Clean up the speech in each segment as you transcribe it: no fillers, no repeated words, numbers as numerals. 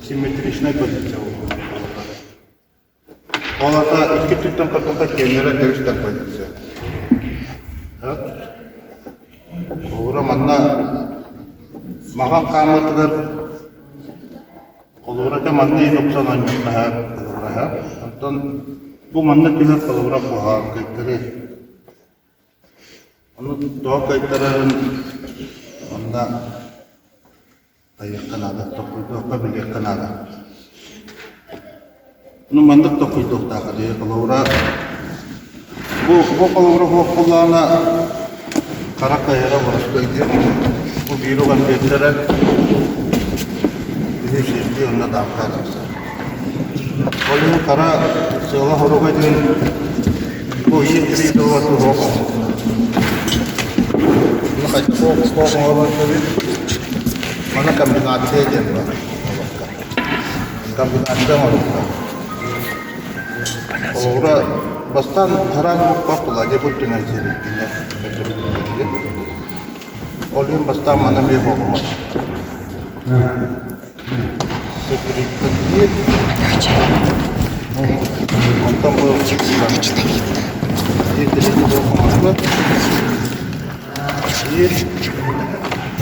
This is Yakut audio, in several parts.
Симметричнай позиция буолуохтаах. Ол аата икки өттүттэн көрдөххө киэннэрэ тэбис-тэҥ позиция. Холобура манна маҕан хаамыытыгар холобура этэ манна иһин охсон оонньуохтаах холобура Онтон бу манна түһэр холобура куһаҕан кыайтарыы. Ону тоҕо кыайтарарын онно Айыахха наада, толкуйдуохха, билиэххэ наада. Ну маннык толкуйдуохтаах дии холобура бу бу холобура суох буоллаҕына хара кыайара боростуой диэн бу биир уган биэрдэрэ үһү сиэрдии онно даамка тахсар. Ол иһин хара сыала-соруга диэн бу иир тирии тылла суох Ону хайдах суох оҥорон сөбүй? Маны комбинация диэн баар олоххо. Комбинация оҥоруллар. Холобура, бастаан хараан букпах тула бу түҥэн сиэбиккинэ Ол иһин бастаан маны эмиэ хоһумар. Онтон бу биир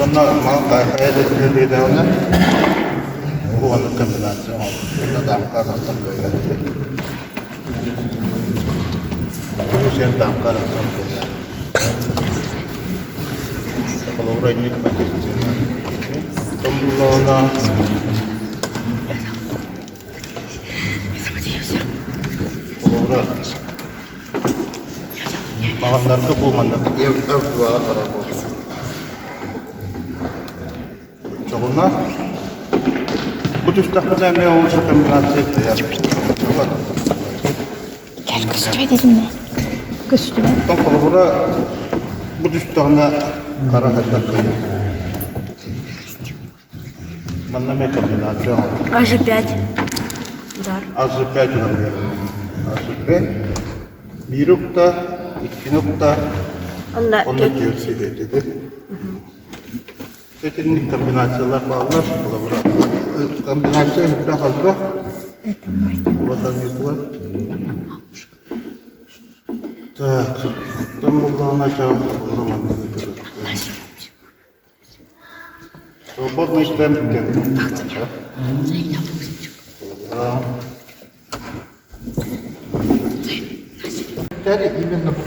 Онно мал хайа да түһүлүөдэҕинэ бу оннук комбинация оҥорбут. Дамка тахсан кыайар. Бу сен дамка тахсан кыайар. Холобура инник позиция. Томбуллаҕына холобура маҕаннарга бу маннык өр барар буолла. Оччоҕуна бу түстэхпинэ эмиэ ол комбинация кыайар. Көстүбэт этиннэ. Көстүбэт. Оттон холобура бу түстэҕинэ хара хайдах кыайар. Манна эмиэ комбинация оҥорор. АЖ5. Удар. АЖ5 удар АЖ5. Биир укта, иккини укта, Онно онно түөрт сиһиэтиги. Итинник комбинациялар бааллар. Холобура, комбинация элбэх элбэх. Улахан Так, оттон буллаҕына Свободный темп диэн. Именно бу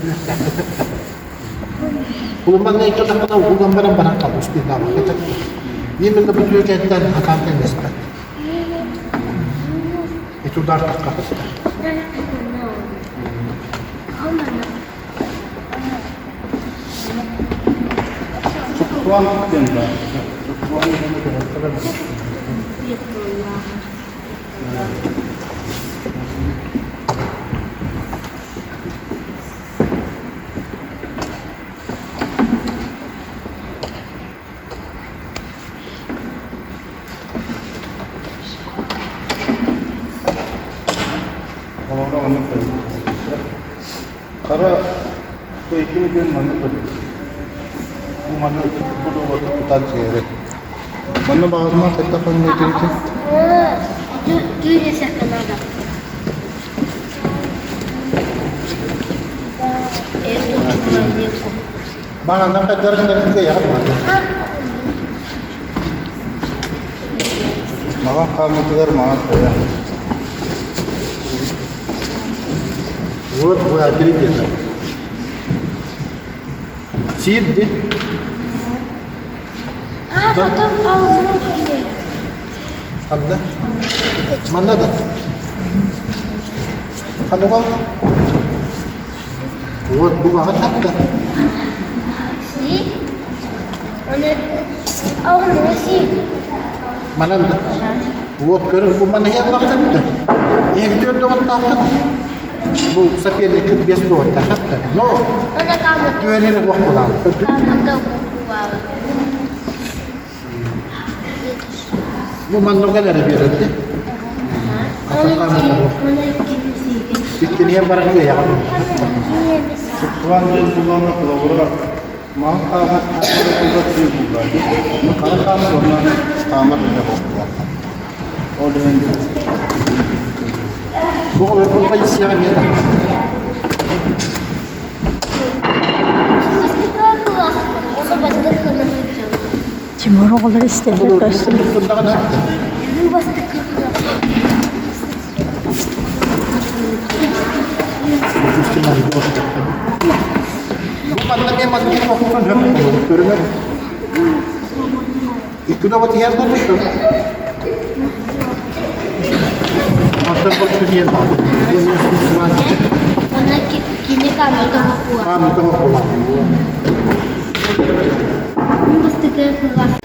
Кулуманна иккатахпына уган баран баран қалбыс диэн Именно бу түөкэттэн хатаан тэҥнэспэт. Ити удар таххапыттар. Суккуан диэн баар. Суккуан Холобура оннук Хара иккини күн маннык көрдүк. Бу манна бу дуобаты тутан сиэри. Манна баҕарма хайдах ханна Түү надо. Маҕаннан хайдарын кыайаҕын Маҕан хааммытыгар маҕан кыайа. Вот вы где-то. Сирди. А потом аузына киирэр. Ханна? Манна да. Ханна бал? Вот бу баҕа тапта. Си. Оны аузына си. Манан да. Вот көрүҥ бу манна иһэн Эһиги доҕоттооххут бу соперниккыт биэс доҕоттооххут но түөрү уох булаан Бу манныга эрэ биэрэрди. Иккиниэн баран кыайаҕын. Суккулаан диэн буллаҕына холобура маҥан хаамар хаамар тыа буллаҕа. Хара хаамар уонна хаамар үлэ буолла. Ол иһин Бу олорбут полицияҕа эмиэ да. Тимур оҕолор истэллэр көстүбүт.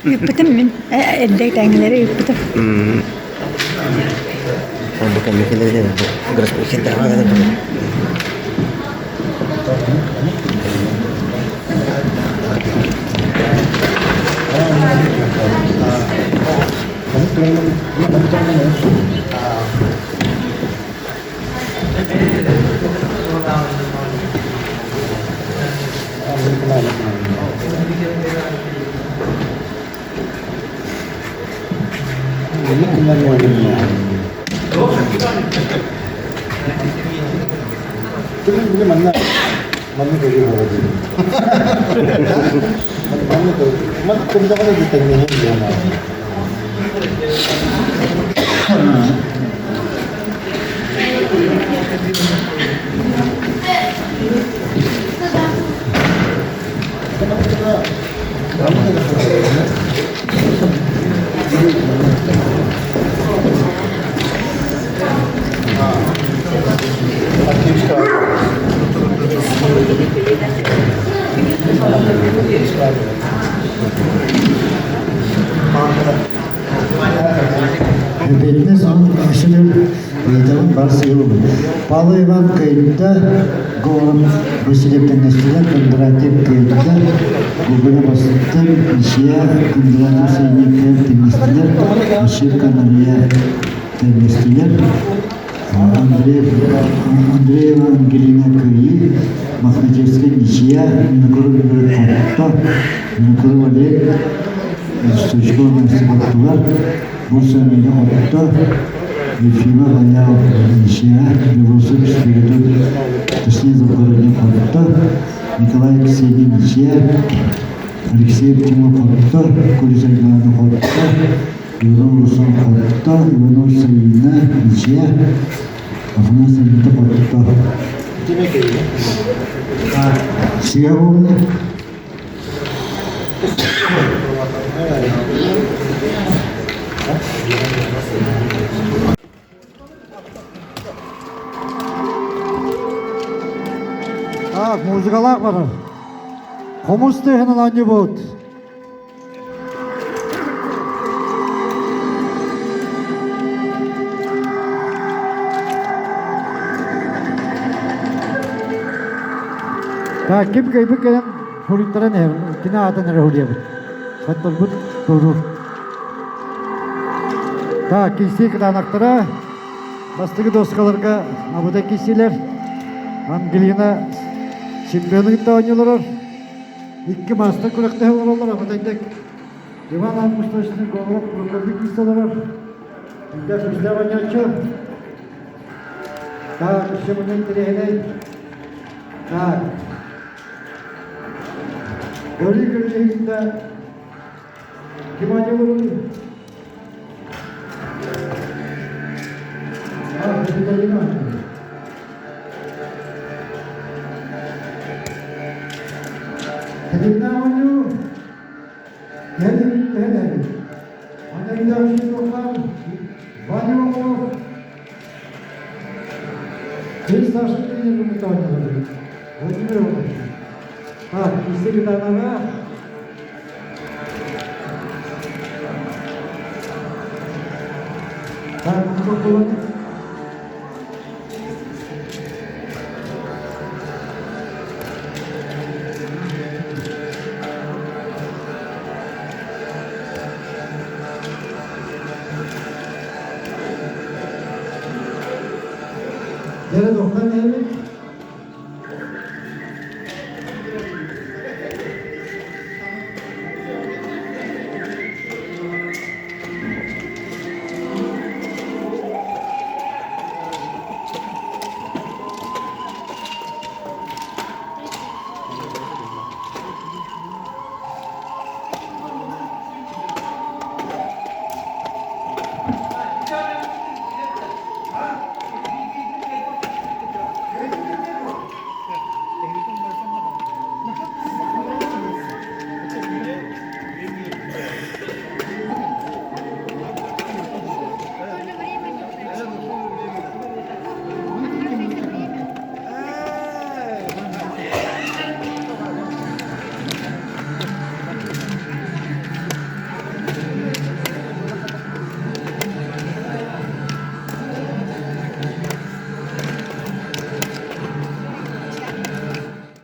Ыыппытым мин эрдэ тэҥҥилэри ыыппытым. Бу кэнникилэринэн Манна манна көрүү оҕо диэн. Манна көрүү. Манна көрдөҕүнэ да тэҥнэһэн диэн Эппиэтинэс онон үксүнүн ыйытабын бары сыһыыбын. Павел Иван кыайда, Говоров Васильев тэҥнэстилэр, Кондратьев кыайда, Гоголев бастыҥ, Мичия, Кондратьев Синиевкэ тэҥнэстилэр, Мишевка Мария тэҥнэстилэр. Андреев, Андреева Ангелина кыайыы, Мохначевскай Мичия, Винокуров Игорь хотто, Винокуров Олег, Стручкова Настя хоттулар, Бурса Миля хотто, Ефимов Аял Мичия, Белоусов Спиридон, точнее Завгородний хотто, Николай Ксения Мичия, Алексей Тимур хотто, Коля Саргылана хотто, Иванов Руслан хотто, Иванов Савина Мичия, Афанасий Никита хотто. Сигэ буолла. Так, музыкалаах барар. Хомус тыаһынан оонньуубут. Так, ким кыайбыт кэлэн суруйтаран иһэр, кини аатын эрэ суруйабыт. Хотторбут турур. Так, киирсии кытаанахтара бастакы доскаларга абытай киирсиилэр. Ангелина чемпиону кытта оонньуулар. Икки маастар күрэхтэһэ олороллор, абытайдык. Иван Августович Говоров Прокопий киирсэ олорор. Илдьэ күүстээх оонньооччу. Так, өссө мунна интэриэһинэй. Так. Көрүү көрүүһүндэ ким оонньуулуруй? А, Капиталина. Капиталина оонньуу. Кэлин кэлэн. Анайда Шитохан, Ваня Орлов, Ты старший тренер Владимир Владимирович. Так, секретарь Так, кто Дere doktor neydi?